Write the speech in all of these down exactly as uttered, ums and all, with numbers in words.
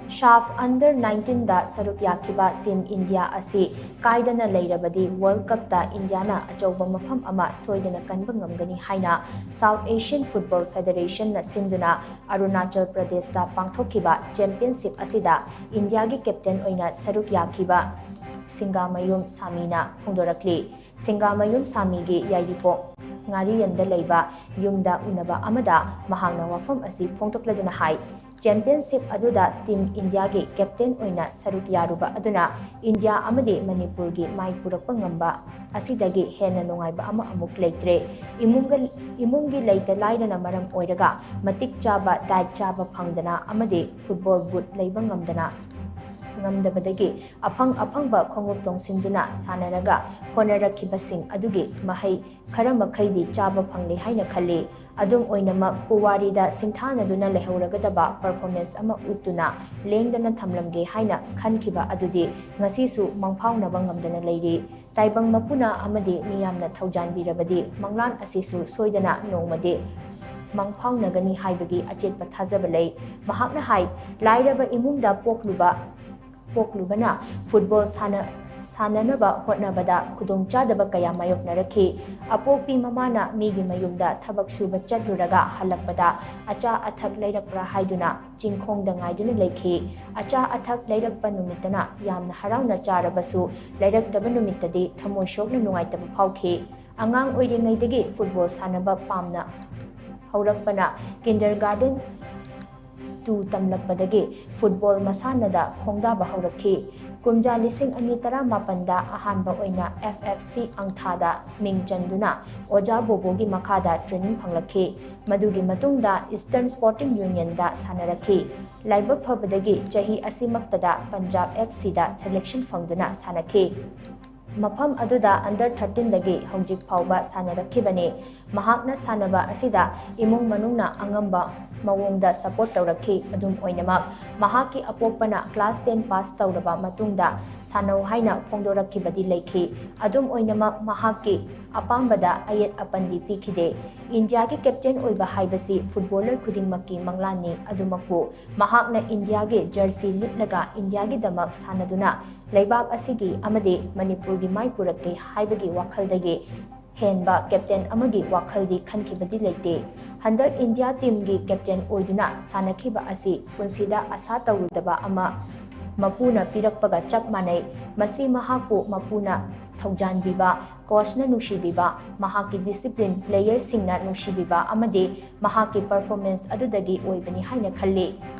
ꯁꯥꯐ under ꯅꯥꯏꯟꯇꯤꯟꯗ ꯁꯔꯨꯛ ꯌꯥꯈꯤꯕ team India ꯑꯁꯤ ꯀꯥꯏꯗꯅ ꯂꯩꯔꯕꯗꯤ ꯋꯥꯔꯜ ꯀꯞꯇ ꯏꯟꯗꯤꯌꯥꯅ ꯑꯆꯧꯕ ꯃꯐꯝ ꯑꯃ ꯁꯣꯏꯗꯅ ꯀꯟꯕ ꯉꯝꯒꯅꯤ ꯍꯥꯏꯅ ꯁꯥꯎꯠ ꯑꯦꯁꯤꯌꯟ ꯐꯨꯠꯕꯣꯜ ꯐꯦꯗꯔꯦꯁꯟꯅ ꯁꯤꯟꯗꯨꯅ ꯑꯔꯨꯅꯥꯆꯜ ꯄ꯭ꯔꯗꯦꯁꯇ ꯄꯥꯡꯊꯣꯛꯈꯤꯕ ꯆꯦꯝꯄꯤꯌꯟꯁꯤꯞ ꯑꯁꯤꯗ ꯏꯟꯗꯤꯌꯥꯒꯤ ꯀꯦꯞꯇꯦꯟ ꯑꯣꯏꯅ ꯁꯔꯨꯛ ꯌꯥꯈꯤꯕ ꯁꯤꯡꯒꯥꯃꯌꯨꯝ ꯁꯥꯃꯤꯅ ꯐꯣꯡꯗꯣꯔꯛꯂꯤ꯫ ꯁꯤꯡꯒꯥꯃꯌꯨꯝ ꯁꯥꯃꯤꯒꯤ ꯌꯥꯏꯔꯤꯄꯣꯛ ꯉꯥꯔꯤꯌꯟꯗ ꯂꯩꯕ ꯌꯨꯝꯗ ꯎꯅꯕ ꯑꯃꯗ ꯃꯍꯥꯛꯅ ꯋꯥꯐꯝ ꯑꯁꯤ ꯐꯣꯡꯗꯣꯛꯂꯗꯨꯅ ꯍꯥꯏ, ꯆꯦꯝꯄꯤꯌꯟꯁꯤꯞ ꯑꯗꯨꯗ ꯇꯤꯝ ꯏꯟꯗꯤꯌꯥꯒꯤ ꯀꯦꯞꯇꯦꯟ ꯑꯣꯏꯅ ꯁꯔꯨꯛ ꯌꯥꯔꯨꯕ ꯑꯗꯨꯅ ꯏꯟꯗꯤꯌꯥ ꯑꯃꯗꯤ ꯃꯅꯤꯄꯨꯔꯒꯤ ꯃꯥꯏ ꯄꯨꯔꯛꯄ ꯉꯝꯕ ꯑꯁꯤꯗꯒꯤ ꯍꯦꯟꯅ ꯅꯨꯡꯉꯥꯏꯕ ꯑꯃ ꯑꯃꯨꯛ ꯂꯩꯇ꯭ꯔꯦ꯫ ꯏꯃꯨꯡꯒ-, ꯏꯃꯨꯡꯒꯤ ꯂꯩꯇ ꯂꯥꯏꯔꯅ ꯃꯔꯝ ꯑꯣꯏꯔꯒ ꯃꯇꯤꯛ ꯆꯥꯕ ꯗꯥꯏꯠ ꯆꯥꯕ ꯐꯪꯗꯅ ꯑꯃꯗꯤ ꯐꯨꯠꯕꯣꯜ ꯕꯨꯠ ꯂꯩꯕ ꯉꯝꯗꯅ, ꯉꯝꯗꯕꯗꯒꯤ ꯑꯐꯪ ꯑꯐꯪꯕ ꯈꯣꯡꯎꯞ ꯇꯣꯡꯁꯤꯟꯗꯨꯅ ꯁꯥꯟꯅꯔꯒ ꯍꯣꯠꯅꯔꯛꯈꯤꯕꯁꯤꯡ ꯑꯗꯨꯒꯤ ꯃꯍꯩ ꯈꯔ ꯃꯈꯩꯗꯤ ꯆꯥꯕ ꯐꯪꯂꯦ ꯍꯥꯏꯅ ꯈꯜꯂꯤ꯫ ꯑꯗꯨꯝ ꯑꯣꯏꯅꯃꯛ, ꯄꯨꯋꯥꯔꯤꯗ ꯁꯤꯡꯊꯥꯅꯗꯨꯅ ꯂꯩꯍꯧꯔꯒꯗꯕ ꯄꯔꯐꯣꯔꯃꯦꯟꯁ ꯑꯃ ꯎꯠꯇꯨꯅ ꯂꯦꯡꯗꯅ ꯊꯝꯂꯝꯒꯦ ꯍꯥꯏꯅ ꯈꯟꯈꯤꯕ ꯑꯗꯨꯗꯤ ꯉꯁꯤꯁꯨ ꯃꯪꯐꯥꯎꯅꯕ ꯉꯝꯗꯅ ꯂꯩꯔꯤ꯫ ꯇꯥꯏꯕꯪ ꯃꯄꯨꯅ ꯑꯃꯗꯤ ꯃꯤꯌꯥꯝꯅ ꯊꯧꯖꯥꯟꯕꯤꯔꯕꯗꯤ ꯃꯪꯂꯥꯟ ꯑꯁꯤꯁꯨ ꯁꯣꯏꯗꯅ ꯅꯣꯡꯃꯗꯤ ꯃꯪꯐꯥꯎꯅꯒꯅꯤ ꯍꯥꯏꯕꯒꯤ ꯑꯆꯦꯠꯄ ꯊꯥꯖꯕ ꯂꯩ꯫ ꯃꯍꯥꯛꯅ ꯍꯥꯏ, ꯂꯥꯏꯔꯕ ꯏꯃꯨꯡꯗ ꯄꯣꯛꯂꯨꯕ, ꯄꯣꯛꯂꯨꯕꯅ ꯐꯨꯠꯕꯣꯜ ꯁꯥꯟꯅ-, ꯁꯥꯟꯅꯅꯕ ꯍꯣꯠꯅꯕꯗ ꯈꯨꯗꯣꯡꯆꯥꯗꯕ ꯀꯌꯥ ꯃꯥꯌꯣꯛꯅꯔꯛꯈꯤ꯫ ꯑꯄꯣꯛꯄꯤ ꯃꯃꯥꯅ ꯃꯤꯒꯤ ꯃꯌꯨꯝꯗ ꯊꯕꯛ ꯁꯨꯕ ꯆꯠꯂꯨꯔꯒ ꯍꯜꯂꯛꯄꯗ ꯑꯆꯥ ꯑꯊꯛ ꯂꯩꯔꯛꯄ꯭ꯔꯥ ꯍꯥꯏꯗꯨꯅ ꯆꯤꯡꯈꯣꯡꯗ ꯉꯥꯏꯗꯨꯅ ꯂꯩꯈꯤ꯫ ꯑꯆꯥ ꯑꯊꯛ ꯂꯩꯔꯛꯄ ꯅꯨꯃꯤꯠꯇꯅ ꯌꯥꯝꯅ ꯍꯔꯥꯎꯅ ꯆꯥꯔꯕꯁꯨ, ꯂꯩꯔꯛꯇꯕ ꯅꯨꯃꯤꯠꯇꯗꯤ ꯊꯃꯣꯏ ꯁꯣꯛꯅ ꯅꯨꯡꯉꯥꯏꯇꯕ ꯐꯥꯎꯈꯤ꯫ ꯑꯉꯥꯡ ꯑꯣꯏꯔꯤꯉꯩꯗꯒꯤ ꯐꯨꯠꯕꯣꯜ ꯁꯥꯟꯅꯕ ꯄꯥꯝꯅ ꯍꯧꯔꯛꯄꯅ ꯀꯤꯟꯗꯔ ꯒꯥꯔꯗꯦꯟ ꯇꯨ ꯇꯝꯂꯛꯄꯗꯒꯤ ꯐꯨꯠꯕꯣꯜ ꯃꯁꯥꯟꯅꯗ ꯈꯣꯡꯗꯥꯕ ꯍꯧꯔꯛꯈꯤ꯫ ꯀꯨꯝꯖꯥ ꯂꯤꯁꯤꯡ ꯑꯅꯤ ꯇꯔꯥꯃꯥꯄꯟꯗ ꯑꯍꯥꯟꯕ ꯑꯣꯏꯅ F F C ꯑꯪꯊꯥꯗ ꯃꯤꯡ ꯆꯟꯗꯨꯅ ꯑꯣꯖꯥ ꯕꯣꯕꯣꯒꯤ ꯃꯈꯥꯗ ꯇ꯭ꯔꯦꯅꯤꯡ ꯐꯪꯂꯛꯈꯤ꯫ ꯃꯗꯨꯒꯤ ꯃꯇꯨꯡꯗ ꯏꯁꯇꯔꯟ ꯁ꯭ꯄꯣꯔꯇꯤꯡ ꯌꯨꯅꯤꯌꯟꯗ ꯁꯥꯟꯅꯔꯛꯈꯤ꯫ ꯂꯥꯏꯕꯛ ꯐꯕꯗꯒꯤ ꯆꯍꯤ ꯑꯁꯤꯃꯛꯇꯗ ꯄꯟꯖꯥꯕ F Cꯗ ꯁꯦꯂꯦꯛꯁꯟ ꯐꯪꯗꯨꯅ ꯁꯥꯟꯅꯈꯤ꯫ ꯃꯐꯝ ꯑꯗꯨꯗ under thirteen ꯗꯒꯤ ꯍꯧꯖꯤꯛ ꯐꯥꯎꯕ ꯁꯥꯟꯅꯔꯛꯈꯤꯕꯅꯤ꯫ ꯃꯍꯥꯛꯅ ꯁꯥꯟꯅꯕ ꯑꯁꯤꯗ ꯏꯃꯨꯡ ꯃꯅꯨꯡꯅ ꯑꯉꯝꯕ ꯃꯑꯣꯡꯗ support ꯇꯧꯔꯛꯈꯤ꯫ ꯑꯗꯨꯝ ꯑꯣꯏꯅꯃꯛ, ꯃꯍꯥꯛꯀꯤ ꯑꯄꯣꯛꯄꯅ class ten pass ꯇꯧꯔꯕ ꯃꯇꯨꯡꯗ ꯁꯥꯟꯅꯧ ꯍꯥꯏꯅ ꯐꯣꯡꯗꯣꯔꯛꯈꯤꯕꯗꯤ ꯂꯩꯈꯤ꯫ ꯑꯗꯨꯝ ꯑꯣꯏꯅꯃꯛ, ꯃꯍꯥꯛꯀꯤ ꯑꯄꯥꯝꯕꯗ ꯑꯌꯦꯠ ꯑꯄꯟꯗꯤ ꯄꯤꯈꯤꯗꯦ꯫ ꯏꯟꯗꯤꯌꯥꯒꯤ captain ꯑꯣꯏꯕ ꯍꯥꯏꯕꯁꯤ footballer ꯈꯨꯗꯤꯡꯃꯛꯀꯤ ꯃꯪꯂꯥꯟꯅꯤ꯫ ꯑꯗꯨꯃꯛꯄꯨ, ꯃꯍꯥꯛꯅ ꯏꯟꯗꯤꯌꯥꯒꯤ jersey ꯂꯤꯠꯂꯒ ꯏꯟꯗꯤꯌꯥꯒꯤꯗꯃꯛ ꯁꯥꯟꯅꯗꯨꯅ ꯂꯩꯕꯥꯛ ꯑꯁꯤꯒꯤ ꯑꯃꯗꯤ ꯃꯅꯤꯄꯨꯔꯒꯤ ꯃꯥꯏ ꯄꯨꯔꯛꯀꯦ ꯍꯥꯏꯕꯒꯤ ꯋꯥꯈꯜꯗꯒꯤ ꯍꯦꯟꯕ captain ꯑꯃꯒꯤ ꯋꯥꯈꯜꯗꯤ ꯈꯟꯈꯤꯕꯗꯤ ꯂꯩꯇꯦ꯫ ꯍꯟꯗꯛ ꯏꯟꯗꯤꯌꯥ team ꯒꯤ captain ꯑꯣꯏꯗꯨꯅ ꯁꯥꯟꯅꯈꯤꯕ ꯑꯁꯤ ꯄꯨꯟꯁꯤꯗ ꯑꯁꯥ ꯇꯧꯔꯨꯗꯕ ꯑꯃ ꯃꯄꯨꯅ ꯄꯤꯔꯛꯄꯒ ꯆꯞ ꯃꯥꯟꯅꯩ꯫ ꯃꯁꯤ ꯃꯍꯥꯛꯄꯨ ꯃꯄꯨꯅ ꯊꯧꯖꯥꯟꯕꯤꯕ, coach ꯅ ꯅꯨꯡꯁꯤꯕꯤꯕ, ꯃꯍꯥꯛꯀꯤ discipline, player ꯁꯤꯡꯅ ꯅꯨꯡꯁꯤꯕꯤꯕ ꯑꯃꯗꯤ ꯃꯍꯥꯛꯀꯤ performance ꯑꯗꯨꯗꯒꯤ ꯑꯣꯏꯕꯅꯤ ꯍꯥꯏꯅ ꯈꯜꯂꯤ꯫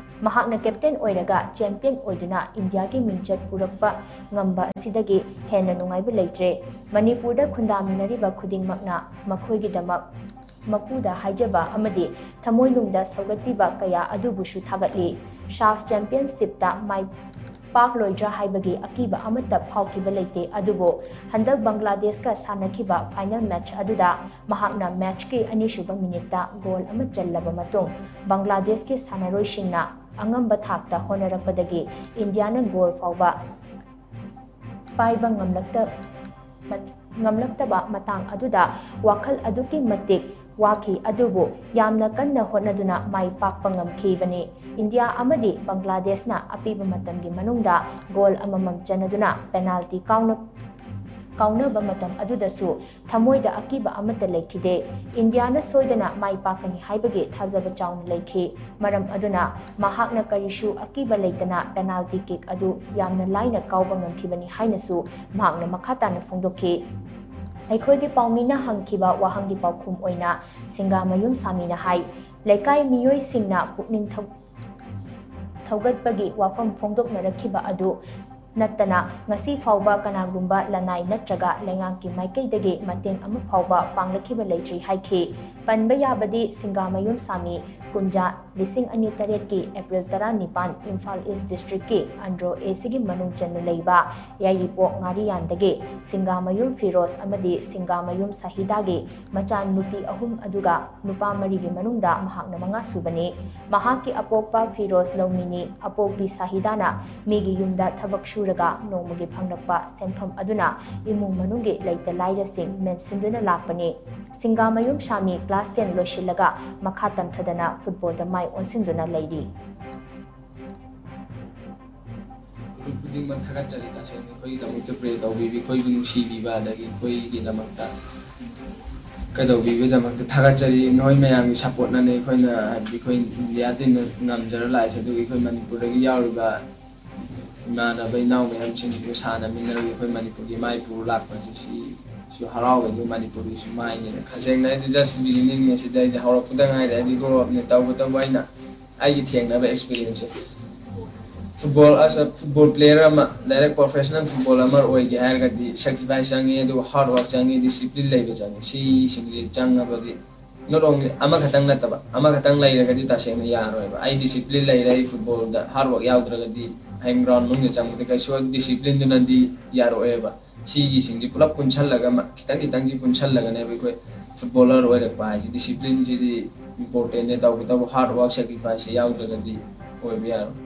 ꯃꯍꯥꯛꯅ captain ꯑꯣꯏꯔꯒ champion ꯑꯣꯏꯗꯨꯅ ꯏꯟꯗꯤꯌꯥꯒꯤ ꯃꯤꯡꯆꯠ ꯄꯨꯔꯛꯄ ꯉꯝꯕ ꯑꯁꯤꯗꯒꯤ ꯍꯦꯟꯅ ꯅꯨꯡꯉꯥꯏꯕ ꯂꯩꯇ꯭ꯔꯦ꯫ ꯃꯅꯤꯄꯨꯔꯗ ꯈꯨꯟꯗꯥꯃꯤꯟꯅꯔꯤꯕ ꯈꯨꯗꯤꯡꯃꯛꯅ ꯃꯈꯣꯏꯒꯤꯗꯃꯛ ꯃꯄꯨꯗ ꯍꯥꯏꯖꯕ ꯑꯃꯗꯤ ꯊꯃꯣꯏꯅꯨꯡꯗ ꯁꯧꯒꯠꯄꯤꯕ ꯀꯌꯥ ꯑꯗꯨꯕꯨꯁꯨ ꯊꯥꯒꯠꯂꯤ꯫ CAF championship ꯇ ꯃꯥꯏ ꯄꯥꯛꯂꯣꯏꯗ꯭ꯔꯥ ꯍꯥꯏꯕꯒꯤ ꯑꯀꯤꯕ ꯑꯃꯠꯇ ꯐꯥꯎꯈꯤꯕ ꯂꯩꯇꯦ꯫ ꯑꯗꯨꯕꯨ ꯍꯟꯗꯛ ꯕꯪꯒ꯭ꯂꯥꯗꯦꯁꯀ ꯁꯥꯟꯅꯈꯤꯕ final match ꯑꯗꯨꯗ ꯃꯍꯥꯛꯅ match ꯀꯤ ꯑꯅꯤꯁꯨꯕ minute ꯇ goal ꯑꯃ ꯆꯜꯂꯕ ꯃꯇꯨꯡ, ꯕꯪꯒ꯭ꯂꯥꯗꯦꯁꯀꯤ ꯁꯥꯟꯅꯔꯣꯏꯁꯤꯡꯅ ꯑꯉꯝꯕ ꯊꯥꯛꯇ ꯍꯣꯠꯅꯔꯛꯄꯗꯒꯤ ꯏꯟꯗꯤꯌꯥꯅ goal ꯐꯥꯎꯕ ꯄꯥꯏꯕ ꯉꯝꯂꯛꯇ-, ꯉꯝꯂꯛꯇꯕ ꯃꯇꯥꯡ ꯑꯗꯨꯗ ꯋꯥꯈꯜ ꯑꯗꯨꯛꯀꯤ ꯃꯇꯤꯛ ꯋꯥꯈꯤ, ꯑꯗꯨꯕꯨ ꯌꯥꯝꯅ ꯀꯟꯅ ꯍꯣꯠꯅꯗꯨꯅ ꯃꯥꯏ ꯄꯥꯛꯄ ꯉꯝꯈꯤꯕꯅꯤ꯫ ꯏꯟꯗꯤꯌꯥ ꯑꯃꯗꯤ ꯕꯪꯒ꯭ꯂꯥꯗꯦꯁꯅ ꯑꯄꯤꯕ ꯃꯇꯝꯒꯤ ꯃꯅꯨꯡꯗ goal ꯑꯃꯃꯝ ꯆꯟꯅꯗꯨꯅ penalty ꯀꯥꯎꯅ-, ꯀꯥꯎꯅꯕ ꯃꯇꯝ ꯑꯗꯨꯗꯁꯨ ꯊꯃꯣꯏꯗ ꯑꯀꯤꯕ ꯑꯃꯠꯇ ꯂꯩꯈꯤꯗꯦ꯫ ꯏꯟꯗꯤꯌꯥꯅ ꯁꯣꯏꯗꯅ ꯃꯥꯏ ꯄꯥꯛꯀꯅꯤ ꯍꯥꯏꯕꯒꯤ ꯊꯥꯖꯕ ꯆꯥꯎꯅ ꯂꯩꯈꯤ꯫ ꯃꯔꯝ ꯑꯗꯨꯅ ꯃꯍꯥꯛꯅ ꯀꯔꯤꯁꯨ ꯑꯀꯤꯕ ꯂꯩꯇꯅ penalty kick ꯑꯗꯨ ꯌꯥꯝꯅ ꯂꯥꯏꯅ ꯀꯥꯎꯕ ꯉꯝꯈꯤꯕꯅꯤ ꯍꯥꯏꯅꯁꯨ ꯃꯍꯥꯛꯅ ꯃꯈꯥ ꯇꯥꯅ ꯐꯣꯡꯗꯣꯛꯈꯤ꯫ ꯑꯩꯈꯣꯏꯒꯤ ꯄꯥꯎꯃꯤꯅ ꯍꯪꯈꯤꯕ ꯋꯥꯍꯪꯒꯤ ꯄꯥꯎꯈꯨꯝ ꯑꯣꯏꯅ ꯁꯤꯡꯒꯥꯃꯌꯨꯝ ꯁꯥꯃꯤꯅ ꯍꯥꯏ, ꯂꯩꯀꯥꯏ ꯃꯤꯑꯣꯏꯁꯤꯡꯅ ꯄꯨꯛꯅꯤꯡ ꯊꯧ-, ꯊꯧꯒꯠꯄꯒꯤ ꯋꯥꯐꯝ ꯐꯣꯡꯗꯣꯛꯅꯔꯛꯈꯤꯕ ꯑꯗꯨ ꯅꯠꯇꯅ ꯉꯁꯤ ꯐꯥꯎꯕ ꯀꯅꯥꯒꯨꯝꯕ ꯂꯅꯥꯏ ꯅꯠꯇ꯭ꯔꯒ ꯂꯩꯉꯥꯛꯀꯤ ꯃꯥꯏꯀꯩꯗꯒꯤ ꯃꯇꯦꯡ ꯑꯃ ꯐꯥꯎꯕ ꯄꯥꯡꯂꯛꯈꯤꯕ ꯂꯩꯇ꯭ꯔꯤ ꯍꯥꯏꯈꯤ꯫ ꯄꯟꯕ ꯌꯥꯕꯗꯤ ꯁꯤꯡꯒꯥꯃꯌꯨꯝ ꯁꯥꯃꯤ ꯀꯨꯝꯖꯥ ꯂꯤꯁꯤꯡ ꯑꯅꯤ ꯇꯔꯦꯠꯀꯤ ꯑꯦꯄ꯭ꯔꯤꯜ ꯇꯔꯥꯅꯤꯄꯥꯟ ꯏꯝꯐꯥꯜ ꯏꯁ ꯗꯤꯁꯇ꯭ꯔꯤꯛꯀꯤ ꯑꯟꯗ꯭ꯔꯣ ꯑꯦꯁꯤꯒꯤ ꯃꯅꯨꯡ ꯆꯟꯅ ꯂꯩꯕ ꯌꯥꯏꯔꯤꯄꯣꯛ ꯉꯥꯔꯤꯌꯥꯟꯗꯒꯤ ꯁꯤꯡꯒꯥꯃꯌꯨꯝ ꯐꯤꯔꯣꯖ ꯑꯃꯗꯤ ꯁꯤꯡꯒꯥꯃꯌꯨꯝ ꯁꯥꯍꯤꯗꯥꯒꯤ ꯃꯆꯥ ꯅꯨꯄꯤ ꯑꯍꯨꯝ ꯑꯗꯨꯒ ꯅꯨꯄꯥ ꯃꯔꯤꯒꯤ ꯃꯅꯨꯡꯗ ꯃꯍꯥꯛꯅ ꯃꯉꯥ ꯁꯨꯕꯅꯤ꯫ ꯃꯍꯥꯛꯀꯤ ꯑꯄꯣꯛꯄ ꯐꯤꯔꯣꯖ ꯂꯧꯃꯤꯅꯤ꯫ ꯑꯄꯣꯛꯄꯤ ꯁꯥꯍꯤꯗꯥꯅ ꯃꯤꯒꯤ ꯌꯨꯝꯗ ꯊꯕꯛ ꯁꯨꯔꯒ ꯅꯣꯡꯃꯒꯤ ꯐꯪꯂꯛꯄ ꯁꯦꯟꯐꯝ ꯑꯗꯨꯅ ꯏꯃꯨꯡ ꯃꯅꯨꯡꯒꯤ ꯂꯩꯇ ꯂꯥꯏꯔꯁꯤꯡ ꯃꯦꯟꯁꯤꯟꯗꯨꯅ ꯂꯥꯛꯄꯅꯤ꯫ ꯁꯤꯡꯒꯥꯃꯌꯨꯝ ꯁꯥꯃꯤ ꯀ꯭ꯂꯥꯁ ꯇꯦꯟ ꯂꯣꯏꯁꯤꯜꯂꯒ ꯃꯈꯥ ꯇꯝꯊꯗꯅ ꯐꯨꯠꯕꯣꯜꯗ ꯃꯥꯏ ꯑꯣꯟꯁꯤꯟꯗꯨꯅ ꯂꯩꯔꯤ꯫ ꯈꯨꯗꯤꯡꯃꯛ ꯊꯥꯒꯠꯆꯔꯤ꯫ ꯇꯁꯦꯡꯅ ꯑꯩꯈꯣꯏꯒꯤꯗꯃꯛꯇ ꯄ꯭ꯔꯦ ꯇꯧꯕꯤꯕ, ꯑꯩꯈꯣꯏꯕꯨ ꯅꯨꯡꯁꯤꯕꯤꯕ, ꯑꯗꯒꯤ ꯑꯩꯈꯣꯏꯒꯤꯗꯃꯛꯇ ꯀꯩꯗꯧꯕꯤꯕꯒꯤꯗꯃꯛꯇ ꯊꯥꯒꯠꯆꯔꯤ꯫ ꯅꯣꯏ ꯃꯌꯥꯝꯒꯤ ꯁꯞꯄꯣꯔꯠꯅꯅꯦ ꯑꯩꯈꯣꯏꯅ, ꯍꯥꯏꯕꯗꯤ ꯑꯩꯈꯣꯏ ꯏꯟꯗꯤꯌꯥ ꯇꯤꯝꯅ ꯉꯝꯖꯔ ꯂꯥꯛꯏꯁꯦ꯫ ꯑꯗꯨꯒ ꯑꯩꯈꯣꯏ ꯃꯅꯤꯄꯨꯔꯗꯒꯤ ꯌꯥꯎꯔꯤꯕ ꯏꯃꯥꯟꯅꯕ ꯏꯅꯥꯎ ꯃꯌꯥꯝꯁꯤꯡꯁꯤꯒ ꯁꯥꯟꯅꯃꯤꯟꯅꯔꯒ ꯑꯩꯈꯣꯏ ꯃꯅꯤꯄꯨꯔꯒꯤ ꯃꯥꯏ ꯄꯨꯔ ꯂꯥꯛꯄꯁꯤ, ꯁꯤꯁꯨ ꯍꯔꯥꯎꯕꯅꯤ, ꯃꯅꯤꯄꯨꯔꯒꯤꯁꯨ ꯃꯥꯏꯅꯦꯅ꯫ ꯇꯁꯦꯡꯅ ꯑꯩꯗꯤ just beginning ꯅꯦ, ꯁꯤꯗ ꯑꯩꯗꯤ ꯍꯧꯔꯛꯄꯗ ꯉꯥꯏꯔꯤ꯫ ꯑꯩꯗꯤ grow up ꯅꯦ ꯇꯧꯕꯇꯕꯨ ꯑꯩꯅ ꯑꯩꯒꯤ ꯊꯦꯡꯅꯕ experience say. Football as a football player ꯑꯃ, direct professional football ꯑꯃ ꯑꯣꯏꯒꯦ ꯍꯥꯏꯔꯒꯗꯤ sacrifice ꯆꯪꯉꯤ, ꯑꯗꯨꯒ hard work ꯆꯪꯉꯤ, discipline ꯂꯩꯕ ꯆꯪꯉꯤ꯫ ꯁꯤꯁꯤꯡꯁꯦ ꯆꯪꯉꯕꯗꯤ not only ꯑꯃꯈꯛꯇꯪ ꯅꯠꯇꯕ, ꯑꯃꯈꯛꯇꯪ ꯂꯩꯔꯒꯗꯤ ꯇꯁꯦꯡꯅ ꯌꯥꯔꯣꯏꯕ꯫ ꯑꯩ discipline ꯂꯩꯔꯦ, ꯑꯩ football ꯗ hard work ꯌꯥꯎꯗ꯭ꯔꯒꯗꯤ ꯍꯌꯦꯡ ground ꯃꯅꯨꯡꯗ ꯆꯪꯕꯗ ꯀꯩꯁꯨ discipline ꯗꯨꯅꯗꯤ ꯌꯥꯔꯛꯑꯣꯏꯕ꯫ ꯁꯤꯒꯤꯁꯤꯡꯁꯤ ꯄꯨꯂꯞ ꯄꯨꯟꯁꯜꯂꯒ, ꯃ-, ꯈꯤꯇꯪ ꯈꯤꯇꯪꯁꯤ ꯄꯨꯟꯁꯜꯂꯒꯅꯦꯕ ꯑꯩꯈꯣꯏ footballer ꯑꯣꯏꯔꯛꯄ ꯍꯥꯏꯁꯦ꯫ Discipline ꯁꯤꯗꯤ important ꯅꯦ, ꯇꯧꯕꯇꯕꯨ hard work, sacrifice ꯁꯦ ꯌꯥꯎꯗ꯭ꯔꯒꯗꯤ ꯑꯣꯏꯕ ꯌꯥꯔꯣꯏ꯫